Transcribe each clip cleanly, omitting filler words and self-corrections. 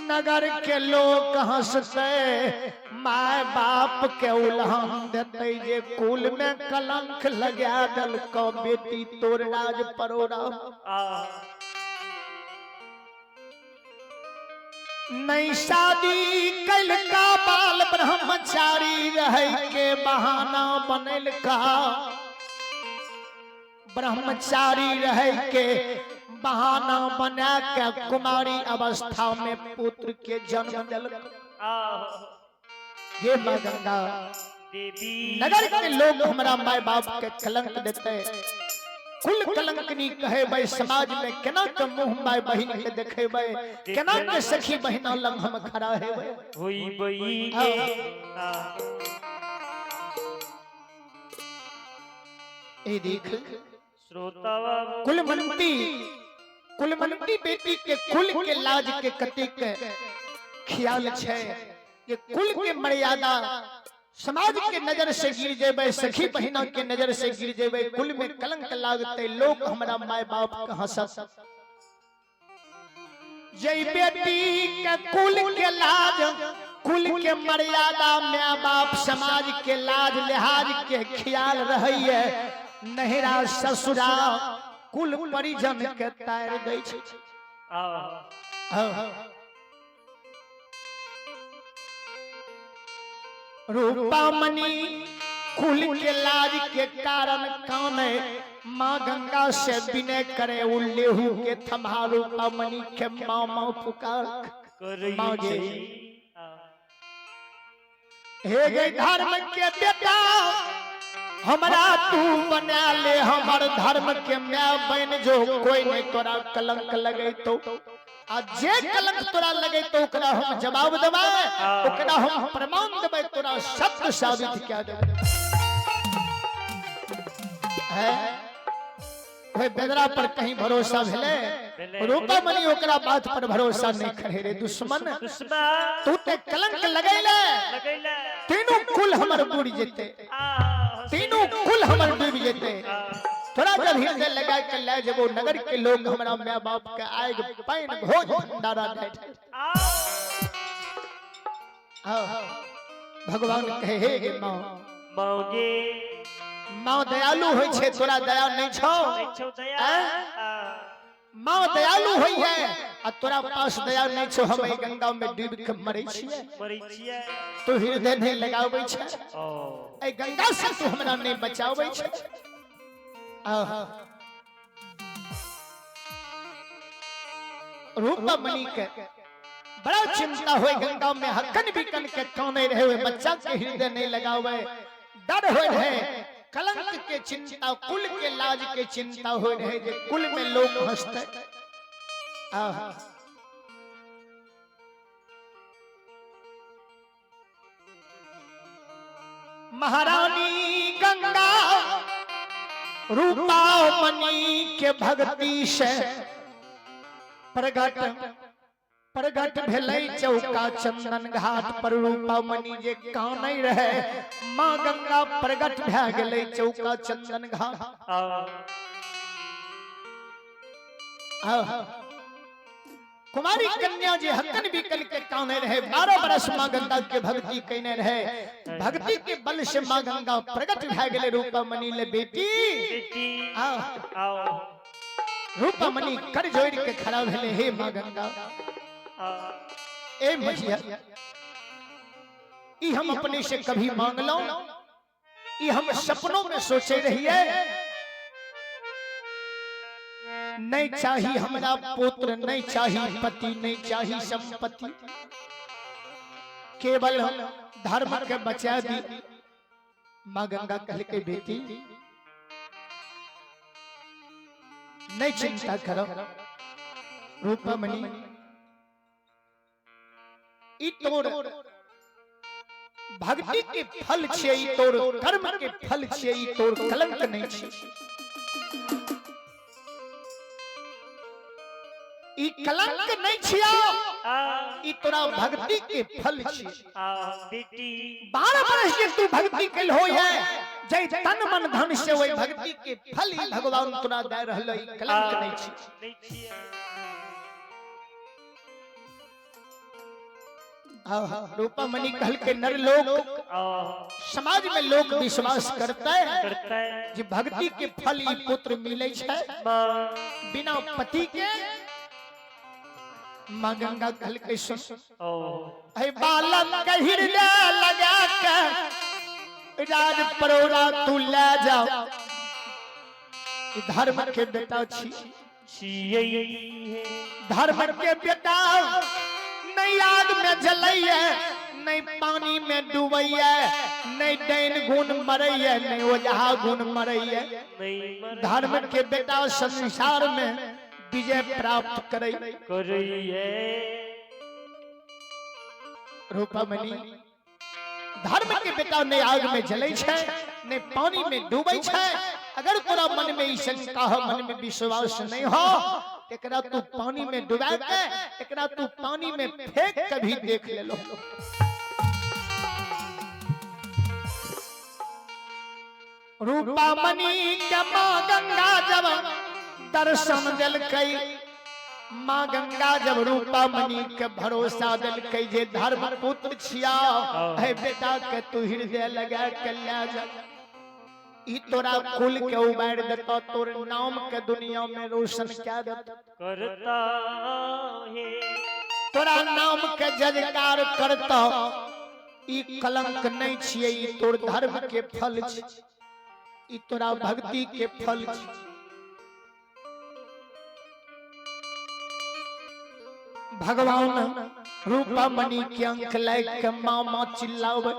नगर के लोग हंसते, my बाप के उल्हन देते जे कुल में कलंक लगा देलको बेटी तोर राज परोरा। नहीं शादी कलका बाल ब्रह्मचारी रहे के बहाना बनलका, ब्रह्मचारी रहे के बहाना बना के कुमारी अवस्था में पुत्र के जन्म दिलक। हे माँ गंगा देवी, नगर के लोग हमरा माय बाप के कलंक देते, कुल कलंकनी कहेबै, समाज में केना के मुंह my बहिन के देखेबै, केना के सखी बहिना लंग हम खड़ा हेबै। होई बई के। ए देख श्रोतावा कुलमंती, कुलमंती बेटी के कुल के लाज के कतेक ख्याल छै कि कुल के मर्यादा समाज के नजर से गिर जेबै, सखी बहिना के नजर से गिर जेबै, कुल में कलंक लागते, लोग हमरा my बाप के हंसत। जय बेटी के कुल के लाज, कुल के मर्यादा, my बाप समाज के लाज लिहाज के ख्याल रहैये, नहिरा ससुरा कुल परिजन के तार दै छै। रूपामणि कुल के लाज के कारण काने माँ गंगा से विनय करे, उ लेहू के थमा रूपामणि के मामा पुकार करै मांगे। छै। हे गे धर्म के बेटा हमरा तू बना ले, हमर धर्म के my बन जो, कोई नहीं तोरा कलंक लगे तो, आ जे कलंक तोरा लगे तो ओकरा हम जवाब देबै, ओकरा हम प्रमाण देबै, तोरा सत्य साबित कए देबै। है ओहि बेदरा पर कहीं भरोसा भेलै? भेलै। रूपामणि ओकरा बात पर भरोसा नहीं करे रे दुश्मन, दुश्मन तू ते कलंक लगैले, लगैले, तीनू कुल हमर डूबि जेते, तीनू कुल हमर डूबि जेते। थोड़ा जब हृदय लगा के ले जबो, नगर के लोग हमरा my बाप के आग पाइन भोज भंडारा दे। भगवान कहे हे गे माँ, मौगे माँ दयालु होइ छै, तोरा दया नहीं छौ? नहीं छौ दया। माँ दयालु होइ है आ तोरा पास दया नहीं छौ, हम एहि गंगा में डूबि के मरै छियै, मरै छियै, तू हृदय नहीं लगाबै छै, ओ एहि गंगा से तू हमरा नहीं बचाबै छै। आहा। रूपामणि के बड़ा चिंता होए, गंगा में हकन बिकन के काने रहे हुए बच्चा के हृदय नहीं लगावे, डर होए रहे कलंक के चिंता, कुल के लाज के चिंता होए रहे जे कुल में लोग हंसते। आहा। महारानी गंगा रूपामणि के भक्ति से प्रगट प्रगट भेलै चौका चंदन घाट पर। रूपामणि जे कानै रहे, माँ गंगा प्रगट भए गेलै चौका चंदन घाट। कुमारी कन्या जे हकन बिकन के काने रहे, 12 बरस माँ गंगा के भक्ति कने रहे, भक्ति के बल से माँ गंगा प्रगट भए गेलै रूपामणि ले बेटी बेटी आओ। आओ। रूपामणि कर जोड़ के खड़ा भेले, हे माँ गंगा, ए मझिया, ई हम अपने से कभी मांगलो, ई हम सपनों में सोचे रहिए, नहीं चाही हमरा पुत्र, नहीं चाही पति, नहीं चाही संपत्ति, केवल धर्म के बचा दी। माँ गंगा कह के बेटी नहीं चिंता करो रूपामणि, ई तोर भक्ति के फल छे, ई तोर कर्म के फल छे, ई तोर कलंक नहीं छे, ई कलंक नहीं छिया, ई तोरा भक्ति के फल छे। बेटी 12 बरस के तू भक्ति कल हो है, जय तन मन धन से वही भक्ति के फल ही भगवान तोरा दे रहल, ई कलंक नहीं छे। नहीं छिया। रूपा मणि कहल के नर लोक समाज में लोग विश्वास करता है करता है जे भक्ति के फल ई पुत्र मिले छै बिना पति के। माँ गंगा कहल के सुन, हे बालक के हृदय लगा के राज परोरा तू ले जा, धर्म के बेटा छी, धर्म के बेटा नहीं आग में जलैया, नहीं पानी में डूबैया, नहीं डैन गुण मरैया, नहीं ओझा गुण मरैया। धर्म के बेटा संसार में विजय प्राप्त करे। रूपामणि धर्म के बेटा नहीं आग में जलै छै, नहीं पानी में डूबै छै। अगर तोरा मन में ई शंका हो, मन में विश्वास नहीं हो, एकरा तू पानी में डुबा के, एकरा तू पानी में फेंक के भी देख ले लो। रूपामणि के माँ गंगा जब दर्शन दिलकै, माँ गंगा जब रूपामणि के भरोसा दिलकै जे धर्म पुत्र छिया, हे बेटा के तू हृदय लगा के ले जा, ई तोरा कुल के उबार देतो, तोर नाम के दुनिया में रोशन कै देतो, करता है तोरा नाम के जजकार करता। ई कलंक नहीं छिए, ई तोर धर्म के फल छी, ई तोरा भक्ति के फल छी। भगवान रूपामणि के अंक लय के माँ माँ चिल्लावे,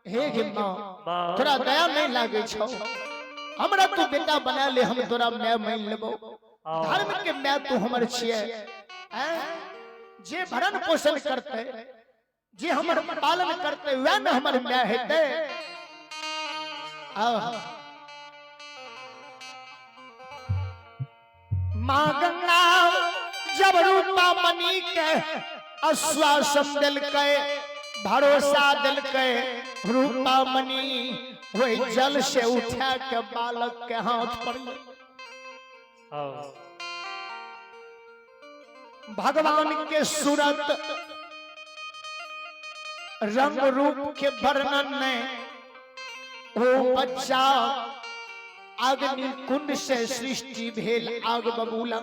हे गे माँ तोरा दया नहीं लागे छौ, हमरा तू बेटा बना ले, हम तोरा my मान लेबो, धर्म के my तू हमर छिए। जे भरण पोषण करते, जे हमर पालन करते, वह न हमर my हेते। माँ गंगा जब रूपामणि के आश्वासन दिलकै, भरोसा दिलकै, रूपामणि वही जल से उठा के बालक के हाथ पर। भगवान के सूरत रंग रूप के वर्णन में वो बच्चा अग्नि कुंड से सृष्टि भेल आग बबूला।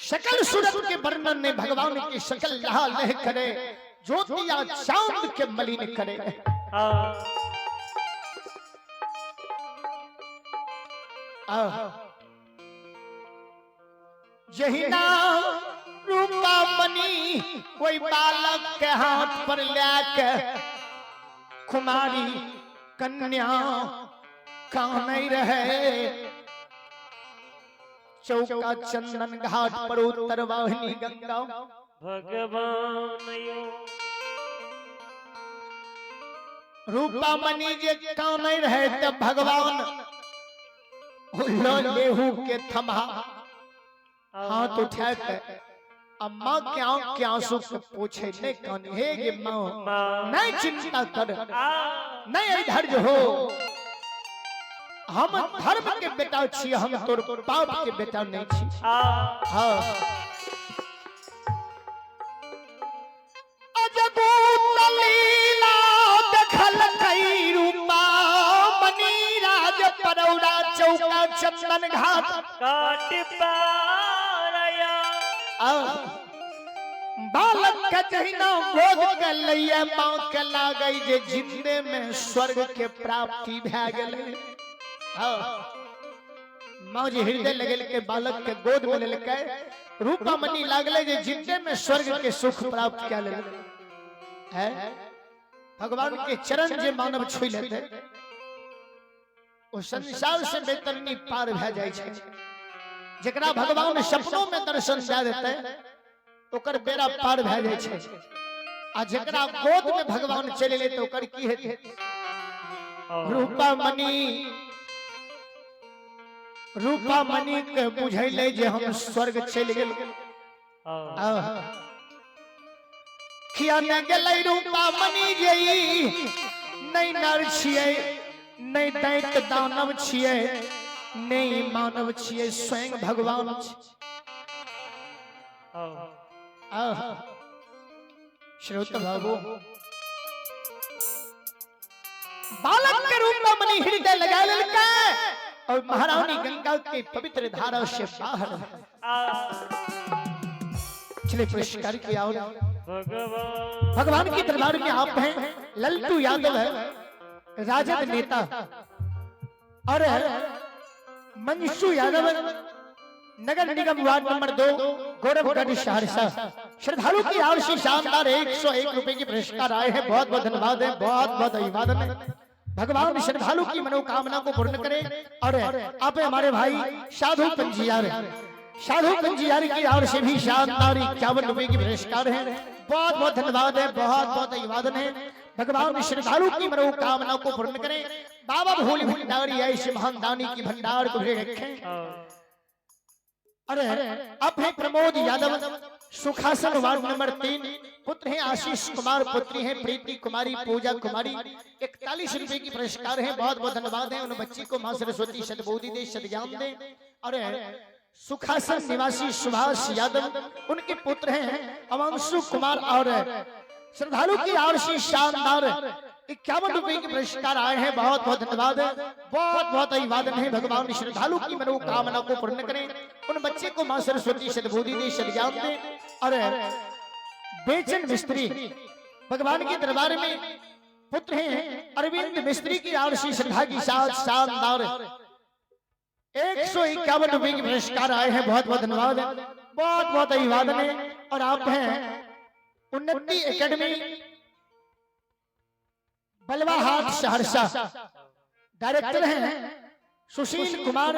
सकल सूरत के वर्णन में भगवान की शकल लहा लह करे, ज्योतिया चांद के मलिन करे। जहिना रूपामणि कोई बालक के हाथ पर लेके कुमारी कन्या कानै रहे, चौका चंदन घाट पर उत्तर वाहिनी गंगा भगवान यो। रूपामणि जे कानै रहे त भगवान लेहू के थमा हाथ उठा के अम्मा के आंख के आंसू के पूछे, नहीं कान हे गे माँ, नहीं चिंता कर, नहीं धैर्य हो, हम धर्म के बेटा छी, हम तोर बाप के बेटा नहीं छी। हाँ अजगूत लीला देखल कई रूपामणि राज परौरा चौका चंदन घाट काट पारया। बालक के जहिना गोद के लैया माँ के लागै जे जिंदे में स्वर्ग के प्राप्ति भए गेलै। हाँ माँ जी हृदय लगेल के बालक के गोद में लेलकै, रूपामणि लागलै जे जिंदे में स्वर्ग के सुख प्राप्त कए लेलकै। है भगवान के चरण जे मानव छुई लेतै ओ संसार से बेतरनी पार भए जाइ छै। जकरा भगवान सपनों में दर्शन दए देतै ओकर बेड़ा पार भए जाइ छै, आ जकरा गोद में भगवान चलि एलै तऽ ओकर की हेतै। रूपामणि रूपामणि के बुझैलै जे हम स्वर्ग चलि गेल। किया न गेलै रूपामणि जे नहि नर छियै, नहि दैत्य दानव छियै, नहि मानव छियै, स्वयं भगवान छी। आह श्रोत बाबू बालक के रूप में मनी हृदय लगा लेलकै और महारानी गंगा के पवित्र धारा से बाहर चले पुरस्कार की और भगवान भगवान के दरबार में आप हैं। ललटू यादव है राजद नेता और मंशू यादव नगर निगम वार्ड नंबर 2 गौरवगढ़ सहरसा। श्रद्धालु की ओर से शानदार 101 रुपए की पुरस्कार आए हैं। बहुत बहुत धन्यवाद है, बहुत बहुत अभिवादन है। भगवान श्रद्धालु की मनोकामना को पूर्ण करे। और आप हमारे भाई साधु पंजियार, साधु पंजियार की ओर से भी शानदार 51 रुपए की पुरस्कार है। बहुत बहुत धन्यवाद है, बहुत बहुत अभिवादन है। भगवान श्रद्धालु की मनोकामना को पूर्ण करें। बाबा भोले भंडारी ऐसे महान दानी की भंडार को भरे रखें। अरे अब है प्रमोद यादव सुखासन वार्ड नंबर 3, पुत्र हैं आशीष कुमार, पुत्री हैं प्रीति कुमारी, पूजा कुमारी। 41 रुपए की पुरस्कार है। बहुत बहुत धन्यवाद है। उन बच्ची को मां सरस्वती सद्बुद्धि दे, सद्ज्ञान दे। अरे सुखासन निवासी सुभाष यादव, उनके पुत्र हैं अवांशु कुमार। और श्रद्धालु की ओर से शानदार 51 रुपए के पुरस्कार आए हैं। बहुत बहुत धन्यवाद है, बहुत बहुत अभिवादन है। भगवान श्रद्धालु की मनोकामना को पूर्ण करें। उन बच्चे को मां सरस्वती सद्बुद्धि दे, सद्ज्ञान दे। और बेचन मिस्त्री भगवान के दरबार में पुत्र हैं अरविंद मिस्त्री की ओर से श्रद्धा के साथ शानदार 151 रुपए के पुरस्कार आए हैं। बहुत बहुत धन्यवाद है, बहुत बहुत अभिवादन है। और आप हैं उन्नति एकेडमी बलवाहाट सहरसा, डायरेक्टर हैं सुशील कुमार,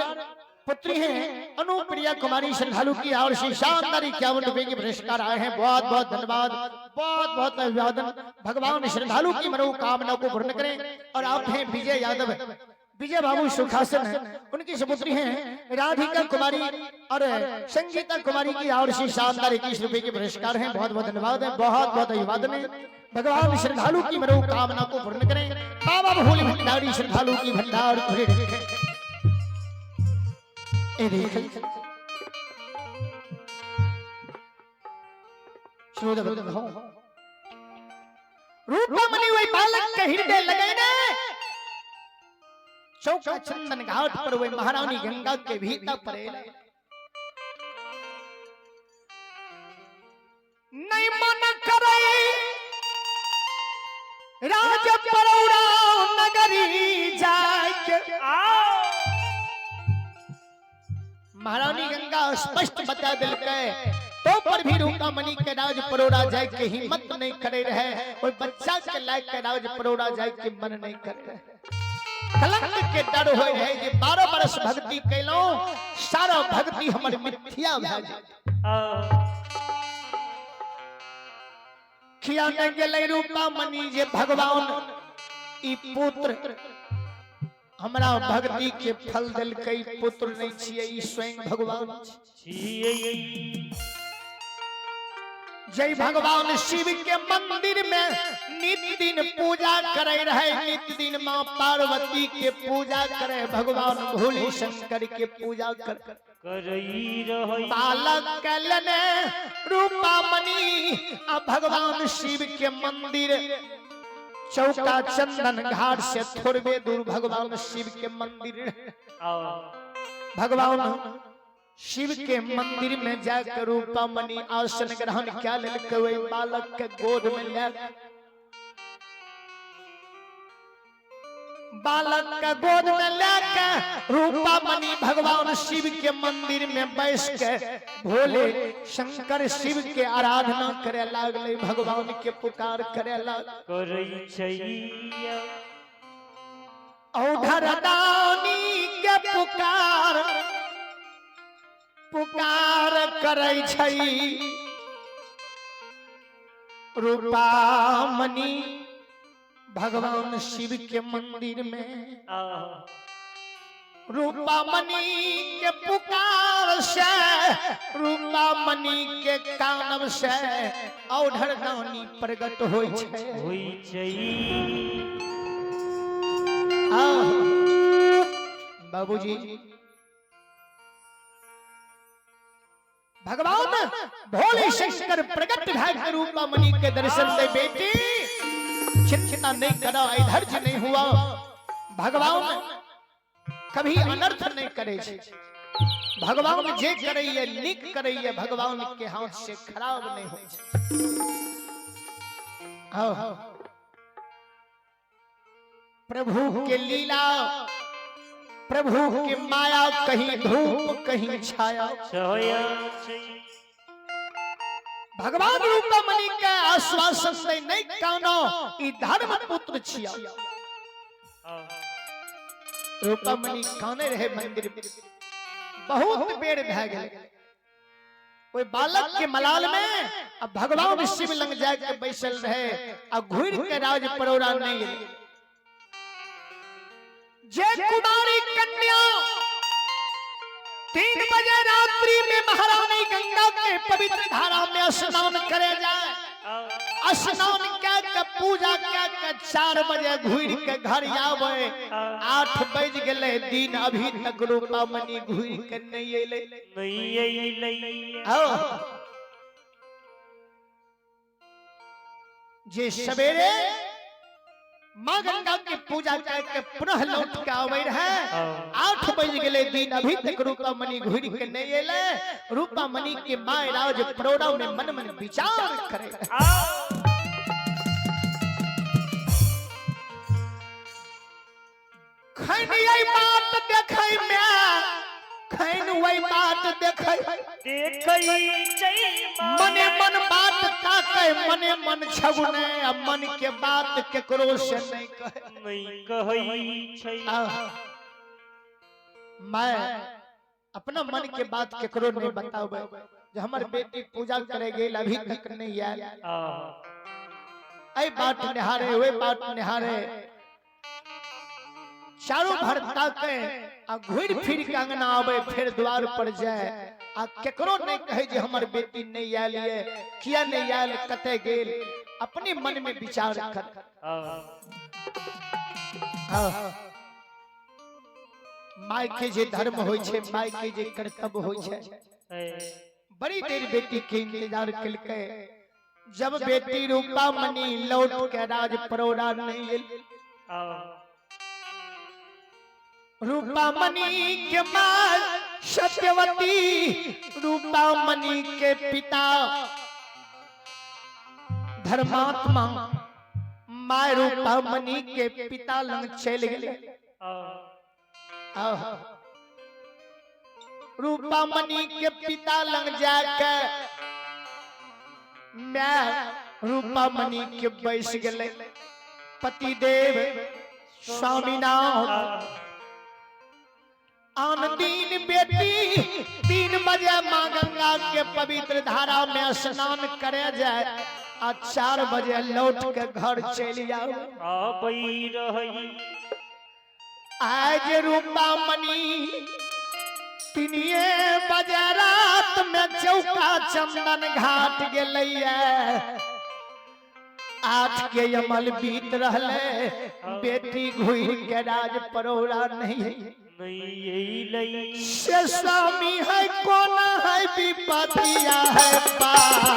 पुत्री हैं अनुप्रिया कुमारी। श्रद्धालु की ओर से शानदार 51 रुपए के पुरस्कार आए हैं। बहुत बहुत धन्यवाद, बहुत बहुत अभिवादन। भगवान श्रद्धालु की मनोकामना को पूर्ण करें। और आप हैं विजय यादव, विजय बाबू सुखासन है, उनकी सुपुत्री हैं राधिका कुमारी और संगीता कुमारी की ओर से शानदार 21 रुपए के पुरस्कार हैं। बहुत बहुत धन्यवाद है, बहुत बहुत अभिवादन है। भगवान श्रद्धालु की मनोकामना को पूर्ण करें। बाबा भोले भंडारी श्रद्धालु की भंडार भरे रखें। ए देख श्रोता रूपा मनी वही बालक के हृदय लगे ने चौका चंदन घाट पर वही महारानी गंगा के भीतर परे नहीं मन करे राज परौरा नगरी जाके। महारानी गंगा स्पष्ट बता दिलकै तो पर भी रूपा मणि के राज परोड़ा जाए के हिम्मत नहीं करे रहे और बच्चा के लायक के राज परोड़ा जाए के मन नहीं करे रहे। कलंक के डर होय रहे जे 12 बरस भक्ति कैलौं सारा भक्ति हमर मिथ्या भए जाए। खिया न गेलै रूपा मणि जे भगवान ई पुत्र हमरा भक्ति के फल देलकै, पुत्र नहीं छियै ई स्वयं भगवान छियै। जय भगवान शिव के मंदिर में नित्य दिन पूजा करे रहे, नित्य दिन माँ पार्वती के पूजा करे, भगवान भोले शंकर के पूजा कर रही बालक कलने रूपा मणि आ भगवान शिव के मंदिर चौका चंदन घाट से थोड़बे दूर भगवान शिव के मंदिर। भगवान शिव के मंदिर में जाकर रूपा मणि आसन ग्रहण क्या लेलकै, बालक के गोद में ले बालक के गोद में लेके रूपा मणि भगवान शिव के मंदिर में बैस के भोले शंकर शिव के आराधना करे लागले, भगवान के पुकार करे लागले। औधर दानी के पुकार पुकार करै छै रूपा मणि भगवान शिव के मंदिर में। रूपा मणि के पुकार से रूपा मणि के कानब से औढर दानी प्रकट होई छै। बाबूजी भगवान भोले शंकर प्रकट भय के रूपामणि के दर्शन से बेटी चिंता नहीं करा, इधर नहीं हुआ। भगवान कभी अनर्थ नहीं करे छे। भगवान जे करैये नीक करैये, भगवान के हाथ से खराब नहीं हो। प्रभु के लीला, प्रभु के माया, कहीं धूप कहीं छाया। भगवान रूपामणि के आश्वासन से नहीं कानो ई धर्म पुत्र छिया। रूपामणि काने रहे मंदिर में, बहुत बेर भय गेल। ओई बालक के मलाल में अब भगवान शिव लंग जाके बैसल रहे आ घुर के राज परोरा नहीं गेल। जे कुमारी कन्या 3 बजे रात्रि में महारानी गंगा के पवित्र धारा में स्नान करे जाए, स्नान कह के पूजा कह के 4 बजे घुर के घर आवे, 8 बज गए दिन, अभी तक रूपामणि घुर के नहीं अइले। नहीं अइले। जे सवेरे माँ गंगा के पूजा करके पुनः लौट के आवे रहे, 8 बज गए दिन, अभी तक रूपामणि घुर के नहीं अइले। रूपामणि के माँ राज परोड़ा में मन मन विचार करे। खैन यही बात देखै में, खैन वही बात देखै, मने मन बात ताकै, मने मन छगुने, आ मन के बात केकरो से नहीं कहे। नहीं कहै छै। मैं अपना मन के बात केकरो नहीं बतावे। जे हमर बेटी पूजा करे गेल अभी तक नहीं आयल, ऐ बात निहारे ओए बात निहारे, चारों भर ताके आ घुर फिर के अंगना आवे, फिर द्वार पर जाए आ केकरो नहीं कहे जे हमर बेटी नहीं आयल ये, किया नहीं आयल, कते गेल। अपने मन में विचार कर। My के जे धर्म होय छे, my के जे कर्तव्य होय छे, बड़ी देर बेटी के इंतजार कलके। जब बेटी रूपामणि लौट के राज परोड़ा नहीं आयल, रूपामणि के मां सत्यवती, रूपामणि के पिता धर्मात्मा मां रूपामणि के पिता लंग चल गए। रूपामणि के पिता लंग जाके मैं रूपामणि के बैस गए। पतिदेव स्वामीनाथ आन दिन बेटी 3 बजे माँ गंगा के पवित्र धारा में स्नान करे जाए आ 4 बजे लौट के घर चल जाओ। आज रूपामणि 3 बजे रात में चौका चंदन घाट गेलैया, 8 के अमल बीत रहले, बेटी घुर के राज परोड़ा नहीं। से स्वामी है कौन है विपतिया है पारा,